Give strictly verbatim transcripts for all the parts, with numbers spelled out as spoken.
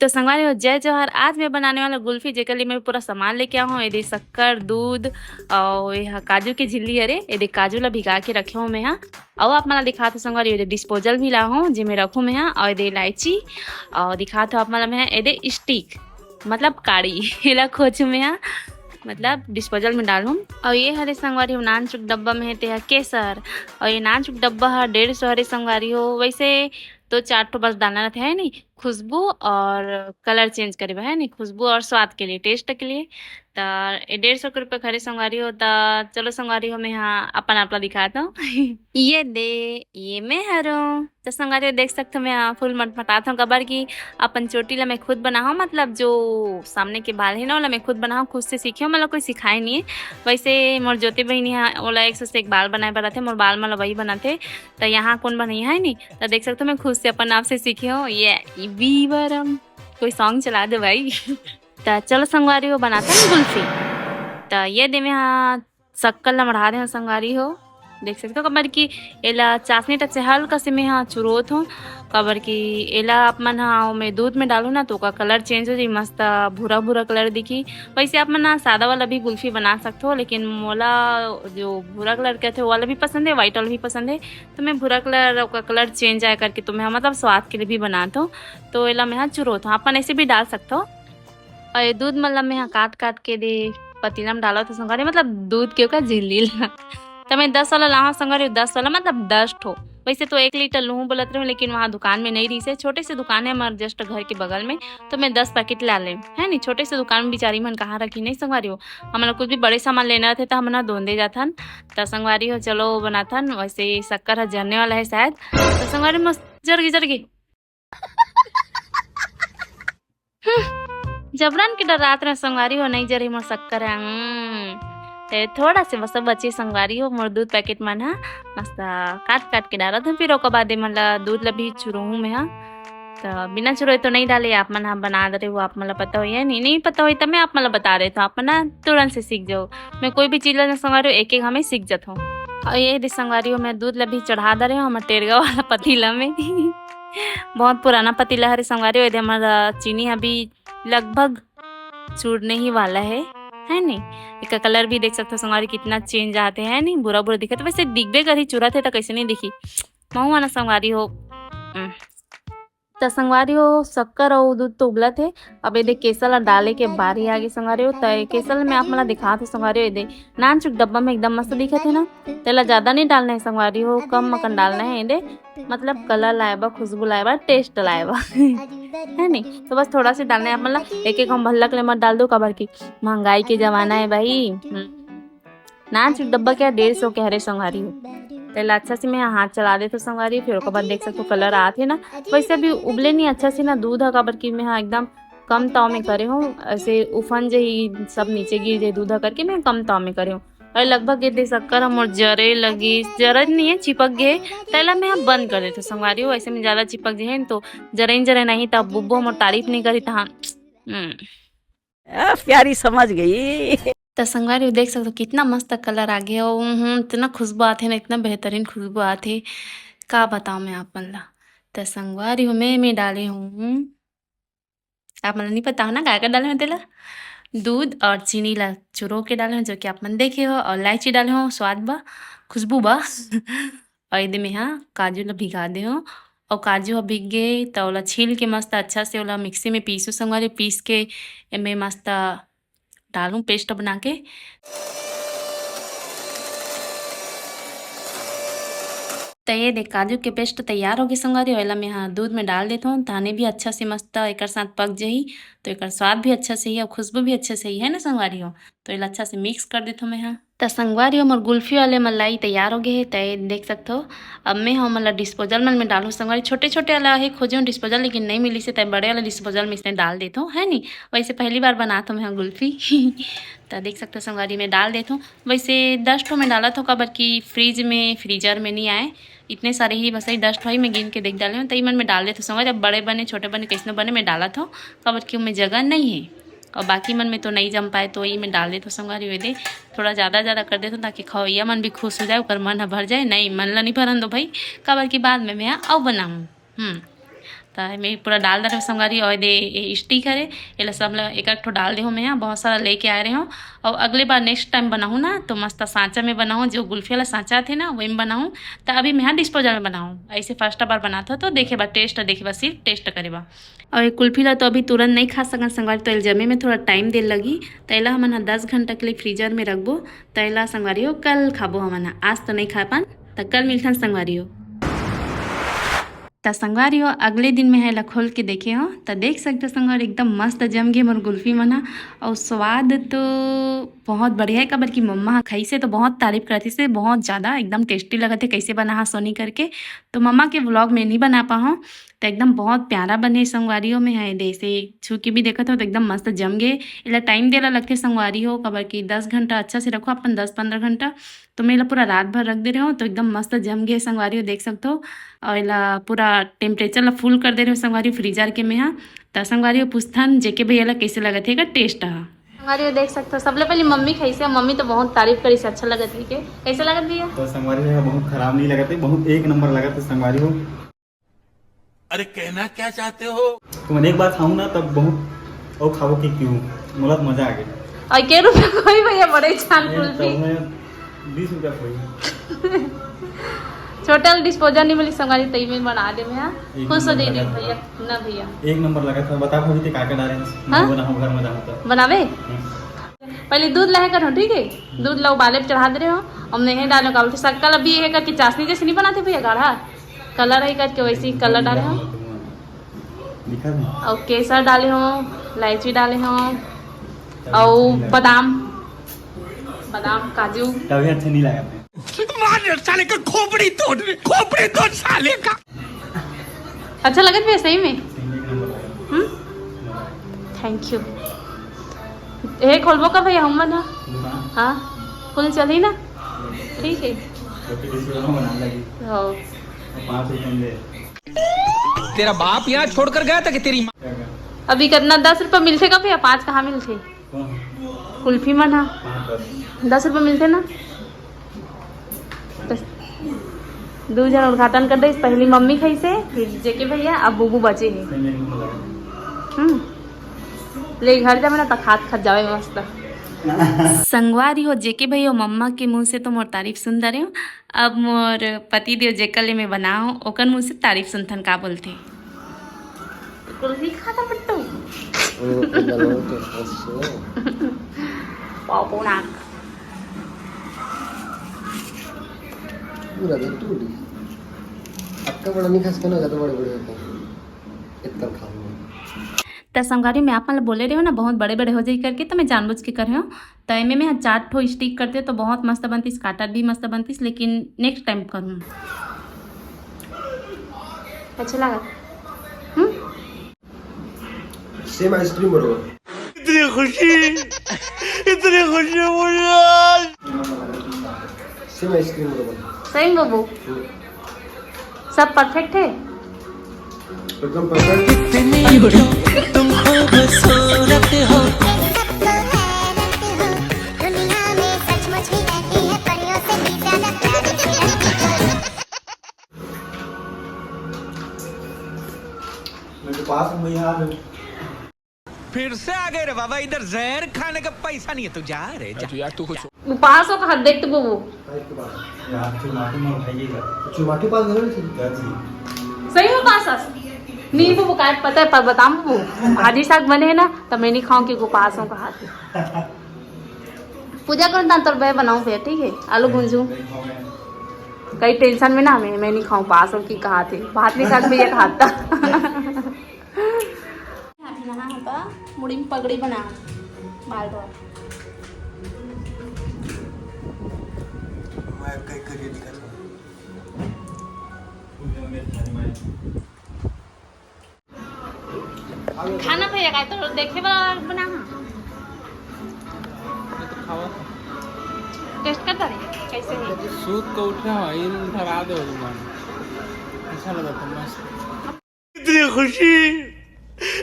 तो संगवारी हो, जय जोहार। आज मैं बनाने वाला गुल्फी, जेकर लिए मैं पूरा सामान लेके आया हूँ। ये दे शक्कर, दूध और ये हा काजू के झिल्ली हरे। ये दे काजू ला भिगा के रखे हूँ मैं हा। और आप मन ला दिखात हूँ संगवारी, ये दे डिस्पोजल भी ला हूँ, जेमे रखूँ मैं हा। और ये दे इलायची, और दिखात हूँ आप मन ला मैं हा, ये दे स्टिक, मतलब काड़ी, एला खोचू मैं हा, मतलब डिस्पोजल में डालूँ। और ये हरे संगवारी हो नानचुक डब्बा में हे, ते हा केसर। और ये नानचुक डब्बा हा डेढ़ सौ हरे संगवारी हो। वैसे दो चार ठो बस डालना रहते है नहीं, खुशबू और कलर चेंज करे बर, है नहीं, खुशबू और स्वाद के लिए, टेस्ट के लिए। त ये डेढ़ सौ के रुपये के हरे संगवारी हो। त चलो संगवारी हो, मैं हा अपन आप ला दिखात हूँ। ये दे, ये मैं हरो। त संगवारी हो, देख सकत हो, मैं हा फुल मटमटात हूँ, काबर कि अपन चोटी ला मैं खुद बनाहूँ, मतलब जो सामने के बाल है ना, ओला मैं खुद बनाहूँ, खुद से सीखे हूँ, मतलब कोई सिखाए नहीं है। वैसे मोर ज्योति बहिनी हा, ओला एक सौ से एक बाल बनाए बर आथे, मोर बाल मन ला वही बनाथे। त यहाँ कौन बनई है नहीं, त देख सकत हो, मैं खुद से अपन आप से सीखे हूँ। ये बीवरम, कोई सॉन्ग चला दे भाई। त चलो संगवारी हो, बनाते हैं गुल्फी। त ये दे मैं हा शक्कर ला मढ़ा दे हूँ संगवारी हो। देख सकत हो, काबर कि एला चाशनी टाइप से हल्का से मैं हा चुरोत हूँ, काबर कि एला आप मन हा ओमे दूध में डालू ना, तो ओकर कलर चेंज हो जाई, मस्त भूरा भूरा कलर दिखी। वैसे आप मन हा सादा वाला भी गुल्फी बना सकत हो, लेकिन मोला जो भूरा कलर के थे, वो वाला भी पसंद है, व्हाइट वाला भी पसंद है। तो मैं भूरा कलर, ओकर कलर चेंज आए करके, तो मैं हा, मतलब स्वाद के लिए भी बनात हूँ। तो एला मैं हा चुरोत हूँ, आप मन ऐसे भी डाल सकत हो। और ये दूध मन ला मैं हा काट काट के दे पतीला में डालत हूँ संगवारी, मतलब दूध के ओकर झिल्ली ला। त मैं दस वाला लाहूँ संगवारी, दस वाला, मतलब दस ठो। वैसे तो एक लीटर लूहूँ बोलत रहूँ, लेकिन वहाँ दुकान में नहीं रहिसे। छोटे से दुकान है हमारे जस्ट घर के बगल में, तो मैं दस पैकेट ला ले, है नहीं। छोटे से दुकान में बिचारी मन कहाँ रखी नहीं संगवारी हो, हमला कुछ भी बड़े सामान लेना रहते त हमन हा दोंदे जाथन। त संगवारी हो, चलो बनाथन। वैसे शक्कर हा जरने वाला है शायद, त संगवारी मस्त जर गे, जर गे। हम्म, जबरन के डरात रहे संगवारी हो, नहीं जरी मोर शक्कर है। हम्म, ए, थोड़ा से बस बचे संगवारी हो, मोर दूध पैकेट मन हा मस्त काट काट के डालत हूँ। फिर ओकर बाद एमन ला दूध ला भी चुरोहूँ मैं हा। त बिना चुरोए तो नहीं डाले, आप मन हा बना दे रहे हो, आप मन ला पता होई या नहीं, नहीं पता होई त मैं आप मन ला बता देत हूँ, आप मन हा तुरंत से सीख जाओ। मैं कोई भी चीज ला संगवारी हो, एक एक हमें सीख जात हूँ। और ये दे संगवारी हो, मैं दूध ला भी चढ़ा दे रहे हूँ हमर टेरगा वाला पतीला में। बहुत पुराना पतीला हरे संगवारी हो, ये दे हमर चीनी अभी लगभग चूरने ही वाला है, है नी? एकर कलर भी देख सकते हो संगवारी, कितना चेंज आते है नी, बुरा बुरा दिखत। वैसे दिखबे करही, चुरत है त कैसे नहीं दिखी। महू आना संगवारी हो। हम्म। त संगवारी हो, शक्कर अउ दूध तो उबलत हे। अब एदे केसर ला डाले के बारी आगे संगवारी हो। त केसर ला मैं आप मन ला दिखात हो संगवारी हो, एदे नानचुक डब्बा में एकदम मस्त दिखत हे ना। तेला ज्यादा नहीं डालना है संगवारी हो, कम अकन डालना है एदे, मतलब कलर लाए बर, खुशबू लाए बर, टेस्ट लाए बर। है नी? तो बस थोड़ा से डालना है आप मन ला, एक एक हम भल्लक ले मत डाल दो, काबर की महंगाई के जमाना है भाई। हम्म। नानचुक डब्बा के डेढ़ सौ के हरे संगवारी हो। तेला अच्छा से मैं हाथ चला देथो संगवारी, फिर ओकर बाद देख सकथो कलर आत हे ना। वैसे भी उबले नहीं अच्छा से ना दूध ह, काबर कि मैं हा एकदम कम ताव में करे हूँ, ऐसे उफन जे ही सब नीचे गिर जाए दूध ह करके मैं कम ताव में करे हूँ। और लगभग ये दे शक्कर ह मोर जरे लगी, जरे नहीं है, चिपक गए, तेला मैं हा बंद कर देथो संगवारी हो। ऐसे में ज्यादा चिपक जाए तो जरे जरे नहीं, तब बुब्बो मोर तारीफ नहीं करी तहाँ। हम्म। आ, प्यारी समझ गई। त संगवारी हो देख सकथो कितना मस्त कलर आ गया। हम्म, इतना खुशबू आथे ना, इतना बेहतरीन खुशबू आथे, का बताओ मैं आप मन ला। त संगवारी हो मैं, मैं डाले हूँ, आप मन ला नहीं पता हो ना का का डाले हूँ तेला, दूध और चीनी ला चुरो के डाले हूँ, जो कि आप मन देखे हो, और इलायची डाले हूँ स्वाद बा, खुशबू बा। और एदे में हा काजू ला भिगा दे हूँ, और काजू ह भिग गे त ओला छील के मस्त अच्छा से ओला मिक्सी में पीसू संगवारी, पीस के एमे मस्त डालूं पेस्ट बना के। त ये देख काजू के पेस्ट तैयार हो गए संगवारी हो। एला मैं हा दूध में डाल देत हूँ, ताने भी अच्छा से मस्त एकर साथ पक जाही, तो एकर स्वाद भी अच्छा से ही और खुशबू भी अच्छा से ही है ना संगवारी हो। तो एला अच्छा से मिक्स कर देत हूँ मैं हा। त संगवारी हो मोर गुल्फी वाले मलाई तैयार हो गए हे। तय देख सकथो, अब मैं हा ओमन ला डिस्पोजल मन में डालूं संगवारी। छोटे छोटे वाला हे खोजे हूँ डिस्पोजल, लेकिन नहीं मिली से तय बड़े वाला डिस्पोजल में इसने डाल देत हूँ, है नी? वैसे पहली बार बनात हूँ मैं हा गुल्फी। त देख सकथो संगवारी मैं डाल देत हूँ। वैसे दस ठो में डालत हूँ, काबर कि फ्रिज में, फ्रीजर में नहीं आए, इतने सारे ही बस, दस ठो ही मैं गिन के देख डाले हूँ। त ई मन में डाल देत हूँ संगवारी। अब बड़े बने छोटे बने कैसनो बने मैं डालत हूँ, काबर कि ओमे जगह नहीं है। और बाकी मन में तो नहीं जम पाए, तो ये मैं डाल देत हूँ संगवारी हो एदे। थोड़ा ज्यादा ज्यादा कर देत हूँ, ताकि खवैया मन भी खुश हो जाए, ओकर मन ह भर जाए। नहीं, मन ला नहीं भरन दो भाई, काबर कि बाद में मैं अउ बनाऊँ। हम्म। त त एमे पूरा डाल दे रहे संगवारी, अउ दे ये स्टिक हरे, एला सब ला एक एक ठो डाल दे हो। मैं हा बहुत सारा लेके आए रहे हो, अउ अगले बार नेक्स्ट टाइम बनाहूँ ना, तो मस्त सांचा में बनाहूँ, जो गुल्फी वाला सांचा आथे ना, वही में बनाहूँ। त अभी मैं हा डिस्पोजल में बनाहूँ, ऐसे फर्स्ट बार बनात हो, तो देखे बा टेस्ट, देखे बा सिर्फ टेस्ट करे बा। अउ ये कुल्फी ला तो अभी तुरंत नहीं खा सकन संगवारी, तो एला जमे में थोड़ा टाइम दे लगही। त एला हमन ह दस घंटा के लिए फ्रीजर में रखबो। त एला संगवारी हो, कल खाबो हमन ह, आज तो नहीं खा पान, त कल मिलथन संगवारी हो। त संगवारी हो, अगले दिन में एला खोल के देखे हो, त देख सकते हो संगवारी, एकदम मस्त जम गे मोर गुल्फी मन ह। अउ स्वाद तो बहुत बढ़िया है, काबर कि मम्मा ह खाइसे तो बहुत तारीफ करत से, बहुत ज्यादा एकदम टेस्टी लगत है, कैसे बना हा सोनी करके। तो मम्मा के व्लॉग में नहीं बना पाहूँ, तो एकदम बहुत प्यारा बने संगवारी हो। मैं हा दे से छू के भी देखत हो, तो एकदम मस्त जम गे। एला टाइम देला लगथे संगवारी हो, काबर कि दस घंटा अच्छा से रखो अपन, दस पंद्रह घंटा। तो मैं एला पूरा रात भर रख दे रहे हो, तो एकदम मस्त जम गे संगवारी हो, देख सकते हो। और एला पूरा टेम्परेचर ला फुल कर दे रहे हो संगवारी हो, फ्रीजर के में हा। त संगवारी हो, पूछथन जेके भैया ला कैसे लगत है एकर टेस्ट हा। संगवारी हो, देख सकते हो, सबले पहले मम्मी खाइसे, मम्मी तो बहुत तारीफ करिसे, अच्छा लगत है के। कैसे लगत भैया? तो संगवारी हो, बहुत खराब नहीं लगत है, बहुत एक नंबर लगत है संगवारी हो। अरे, कहना क्या चाहते हो? तुमन एक बार खाहू ना, तब बहुत अउ खाबो कि क्यों, मोला तो मजा आ गया। और के रुपया कोई भैया बड़े छान ये कुल्फी? तो मैं बीस रुपया कोई। छोटे वाला डिस्पोजल नहीं मिली संगवारी, तई में बना दे मैं, हाँ। एक खुश हो नंबर जाइए लगा था। भैया, ना भैया। एक नंबर लगा था, बता भाभी ते का का डाले हैं? हाँ? मैं बनाऊँ घर में जाऊँ तो। बनावे? हम्म। पहले दूध लाहे करो, ठीक है? दूध ला उबाले पे चढ़ा दे रहे हो, हमने यही डालो का बोलते शक्कर अभी ये करके चाशनी जैसे नहीं बनाते भैया, गाढ़ा कलर है करके वैसे ही कलर डाले हो। दिखा दे। और केसर डाले हो, इलायची डाले हो, तभी और अच्छा नहीं लगा। बादाम, बादाम, काजू। तभी अच्छा नहीं लगा। मार साले का खोपड़ी तोड़, खोपड़ी तोड़ साले का। अच्छा लगत भैया सही में? सही में एक नंबर लगा। हम्म, थैंक यू। हे खोलबो का भैया हम ना? हाँ। हाँ, फुल चली ना? ठीक है। तो फिर इसको हम बनाने लगी। हाँ। और पाँच रुपये में दे। तेरा बाप यहाँ छोड़कर गया था कि तेरी माँ? क्या, क्या? अभी कितना, दस रुपये मिलते का भैया? पाँच कहाँ मिलते? कौन? कुल्फी मन हा। पाँच, दस। दस रुपये मिलते ना? बस। दू झन उद्घाटन कर दे, पहली मम्मी खाइसे, फिर जेके भैया, अब बुबू बचे है। नहीं, नहीं, नहीं लगा। हम्म। ले घर जावे ना, त खात खात जावे मस्त। संगवारी हो, जेके भैया मम्मा के मुंह से तो मोर तारीफ सुन डरे हो। अब मोर पति देव जेकर ले मैं बनाओ, ओकर मुंह से तारीफ सुनथन का बोलथे। कुल्फी खाता पट्टू। ओ, तो बनाओ तो हंसो। पापू नाक। पूरा दे टूट गया। अतका बड़ा नहीं खा सकते ना, ज्यादा बड़े बड़े होते हैं। इतना खा लूंगा। त संगवारी, मैं आप मन ल बोले रहे हो ना, बहुत बड़े बड़े हो जाई करके, तो मैं जानबूझ के करे हो। त एमे में चार ठो स्टिक करते तो बहुत मस्त बनतीस, काटा भी मस्त बनतीस, लेकिन नेक्स्ट टाइम करूँ। अच्छा लगा? हम्म? सेम आइसक्रीम बरोबर। इतनी खुशी, इतनी खुशी मुझे आज। सेम आइसक्रीम बरोबर। सही में बाबू? हम्म। सब परफेक्ट है? एकदम परफेक्ट। इतनी क्यों तुम खूबसूरत हो। दुनिया में सचमुच भी रहती है परियों से भी ज्यादा प्यारी। मैं तो पास हूँ भैया, आ जाओ। फिर से आ गए रे बाबा, इधर जहर खाने का पैसा नहीं है, तू जा रे, जा। अच्छा यार, तू कुछ उपास हो कहा, देख तो वो। यार, चुमाटी में उठाइएगा। चुमाटी पास घर में थी? क्या थी? सही में उपास हस? नहीं, वो काय पता है, पर बताऊँ वो, भाजी साग बने है ना, तो मैं नहीं खाऊँ, क्योंकि उपास हो कहा थी। पूजा करो ना, तो मैं बनाऊँ फिर, ठीक है? आलू भूंजू। कई टेंशन में ना, मैं, मैं नहीं खाऊँ, उपास हो की कहा थी, भात नहीं खाते, ये खाता। हाथी नहा होता, मुड़ी में पगड़ी बना, बाल धो। मैं कई करिए निकल। खाना भैया का तो देखे वाला बना, हाँ। ये तो खावा था। टेस्ट करता रहे, कैसे है? सूत को उठा, इन धरा दे भगवान। अच्छा लगा था, मस्त। इतनी खुशी,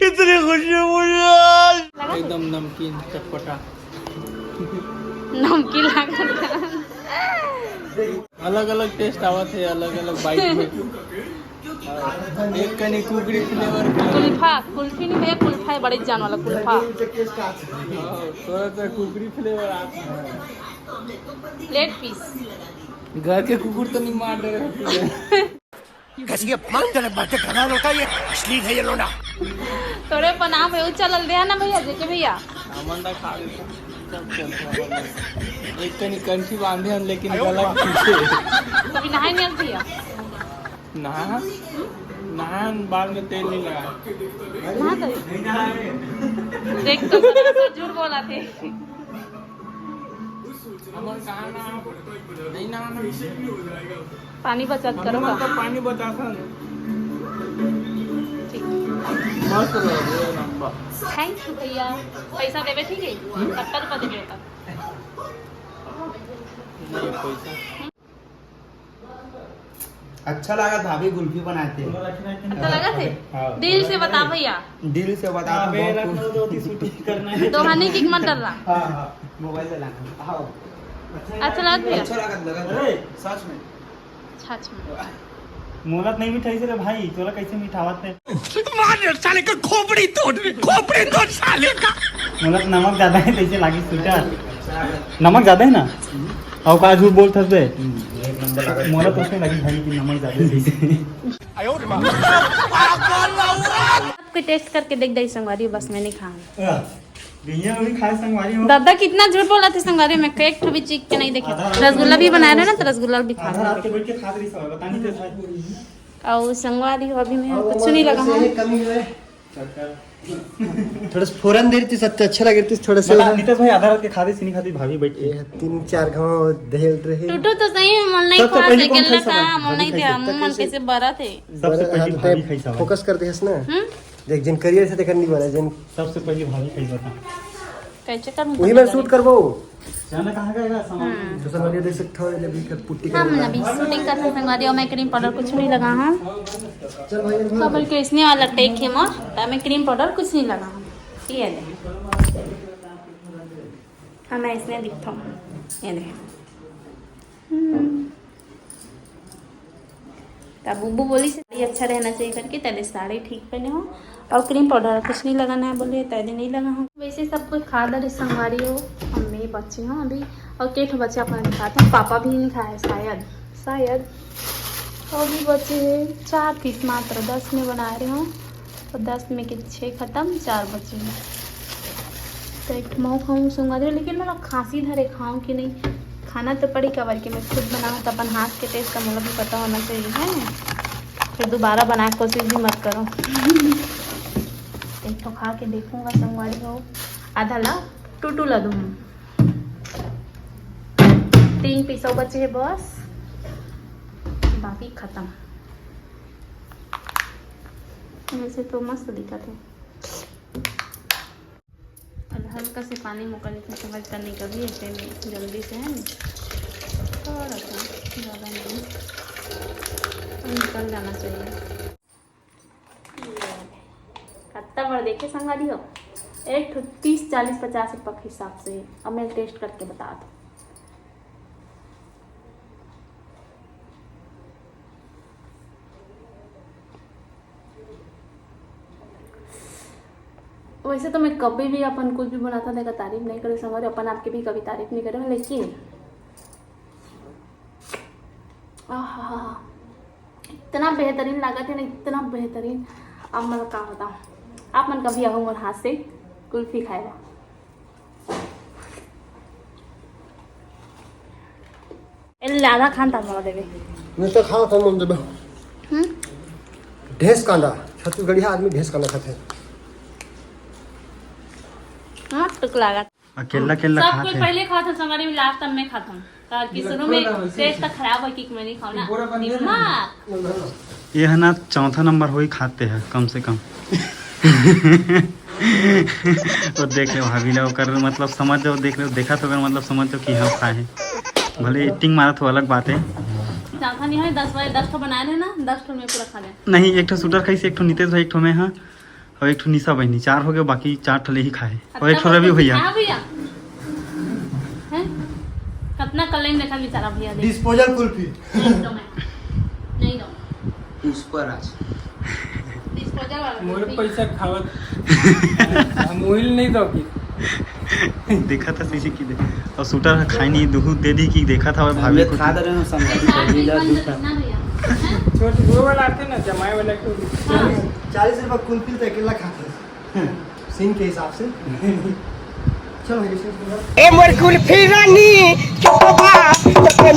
इतनी खुशी मुझे आज। एकदम नमकीन चटपटा। नमकीन लागत। अलग अलग टेस्ट आवत है, अलग अलग बाइट में। एक कनी कुकरी फ्लेवर के। कुल्फा, कुल्फी नहीं भैया, कुल्फा है, बड़े जान वाला कुल्फा। थोड़ा सा कुकरी फ्लेवर आता है। लेग पीस। घर के कुकुर तो नहीं मार डरे। कैसी अपमानजनक बातें कर रहा है लौंडा ये, अश्लील है ये लौंडा। तोरे पर नाम है, उच्चा लल दिया ना भैया, जेके भैया। हमन दा खा लेते हैं। सब चलते हैं। एक कनी कंठी बांधे हम, लेकिन गला पीछे। कभी नहाए नहीं भैया? नहा, नहा, बाल में तेल नहीं लगा। नहा तो। देख तो, झूठ बोला थे। हमर कहा ना, नहीं ना, ना। पानी बचत करो हमन का? तो पानी बचाथन। ठीक। मस्त रहो, लंबा। थैंक यू भैया। पैसा देवे, ठीक है? कब तक देवे? नहीं, पैसा। अच्छा लागत भाभी गुल्फी बनाते। अच्छा लागत है? हाँ। दिल से बता भैया। दिल से बता, हाँ, बहुत बेरा कुछ। दो तीन छुट्टी करना है। दोहानी किक मत डर रहा। हाँ, हाँ, मोबाइल से लाना। हाँ। अच्छा लागत भैया? अच्छा लागत, लगत है। अरे। सच में। सच में। मोला तो नहीं मिठाई से रे भाई, तोला कैसे मिठावत है? मार साले का खोपड़ी तोड़, खोपड़ी तोड़ साले का। मोला तो नमक ज्यादा है, तैसे लागी सुटर। नमक ज्यादा है ना? अउ का झूठ बोलत हस बे? हम्म, एक नंबर लगा। मोला तो उसमें लगी भाई कि नमक ज्यादा है। आपके टेस्ट करके देख दई संगवारी, बस मैं नहीं खाऊंगा। हाँ, भैया वही खाए संगवारी हो। दादा कितना झूठ बोला थे संगवारी, मैं एक ठो भी चीख के नहीं देखी। आधा रात रसगुल्ला भी बनाए रहे ना, तो रसगुल्ला भी खा आधा रात के बैठ के खा रही सब, बता नहीं थे। और संगवारी हो, अभी मैं कुछ नहीं लगा हूँ। कमी है। थोड़ा सा फोरन दे रही थी, सत्य अच्छा लगे रही थी, थोड़ा सा बता, नितेश भाई आधा रात के खाते, चीनी खाती भाभी बैठ के। ये तीन चार घाव दहेल रहे। टूटू तो सही है, मन नहीं सबसे खा पहले से कौन गेला खाई सब का, है? मन भाभी नहीं खाई दिया, सब। मुंह मन कैसे बरत है। सबसे पहले बड़ा भाभी खाई सब। फोकस कर दे ना। हम्म? देख, जिन करियर से देखन नहीं बना, जिन सबसे पहले भाभी खाई बता। कैसे करूँ? वही मैं शूट करबो। जाना कहाँ का है सामान? हम्म। तो संगवारी देख सकते हो, ये भी कर पुट्टी हम करना। अभी शूटिंग करते संगवारी, और मैं क्रीम पाउडर कुछ नहीं लगा हूँ। चल भाई, इधर काबर के इसने वाला टेक है मोर, तो मैं क्रीम पाउडर कुछ नहीं लगा हूँ। ये दे, हाँ, मैं इसने दिखता हूँ, ये दे। हम्म। तब बुब्बू बोली साड़ी अच्छा रहना चाहिए करके, तैले साड़ी ठीक पहने हो और क्रीम पाउडर कुछ नहीं लगाना है बोले, तैले नहीं लगा हूँ। वैसे सब कोई खा दे रहे संगवारी हो, हम मैं बची हूँ अभी। और के ठो बच्चे अपना दिखाते हैं, पापा भी नहीं खाए शायद, शायद। और भी बचे हैं चार पीस मात्र, दस में बना रही हूँ। और दस में के छः खत्म, चार बचे हैं। तो एक ठो मऊ खाऊँ संगवारी हो, लेकिन मोला खांसी धरे, खाऊँ कि नहीं, खाना तो पड़ी, काबर कि मैं खुद बनाऊँ तो अपन हाथ के टेस्ट का मोला भी पता होना चाहिए, है ना? फिर दोबारा बनाए के कोशिश भी मत करो। एक ठो खा के देखूंगा संगवारी हो, आधा ला टूटू ला दूँ। तीन पीसो बचे है बस, बाकी खत्म। वैसे तो मस्त दिखत है। अब हल्का से पानी मोकर निकल समझ करने का भी ऐसे में जल्दी से है ना, थोड़ा सा, ज़्यादा नहीं, निकल जाना चाहिए। कत्ता बड़ देखे संगवारी हो, एक ठो तीस, चालीस, पचास रुपये के हिसाब से। अब मैं टेस्ट करके बता दूँ। वैसे तो मैं कभी भी अपन कुछ भी बनाता देखा तारीफ नहीं करे संगवारी, अपन आपके भी कभी तारीफ नहीं करे, लेकिन आहा, इतना बेहतरीन लागत है ना, इतना बेहतरीन। आप मन का बताओ, आप मन कभी आहू मोर हाथ से कुल्फी खाएगा। एल आधा खान तक मोला देवे। मैं तो खाओ तो मन देबे। हम्म? ढेस कांदा, छत्तीसगढ़िया आदमी ढेस कांदा खाते हैं। हाँ, टुक लागत। अकेला अकेला सब खात कोई है। पहले खात है, संगवारी में लास्ट टाइम मैं खात हूँ। ताकि शुरू में टेस्ट तो खराब हो कि मैं नहीं खाऊँ ना। पूरा बन गया ना? दिमाग। ये है ना, चौथा नंबर हो ही खाते हैं कम से कम। तो देख ले भाभी ले, ओकर मतलब समझ जाओ, देख ले, देखा तो ओकर मतलब समझ जाओ कि हाँ खाए है। भले एक्टिंग मारत हो, अलग बात है। ज्यादा नहीं है, दस बाय दस ठो बनाए रहे ना, दस ठो में पूरा खा ले। नहीं, एक ठो शूटर खाइस, एक ठो नितेश भाई, एक ठो मैं, हाँ, और एक ठो निशा बहनी, चार हो गए, बाकी चार ठो ले ही खाए, और एक ठो रवि भैया। हाँ भैया, हैं? कितना कलेन देखा बेचारा भैया, देख। डिस्पोजल कुल्फी। नहीं दो मैं, नहीं दो। डिस्पोजल वाला मोर कुल्फी। पैसा खावत। हम उहिल नहीं दो कि देखा था सीसी की दे। और शूटर खाई नहीं, दूध दे दी कि देखा था और भाभी हमें को खा दे रहे हैं संभाली सब्जी ला दूध का। छोट वो वाला आते ना, जमाए वाला को। चालीस रुपये कुल्फी तो अकेला खाते हैं। सीन के हिसाब से। चलो, ये सीन सुनो। ए मोर कुल्फी रानी चोकोबार, चोकोबार,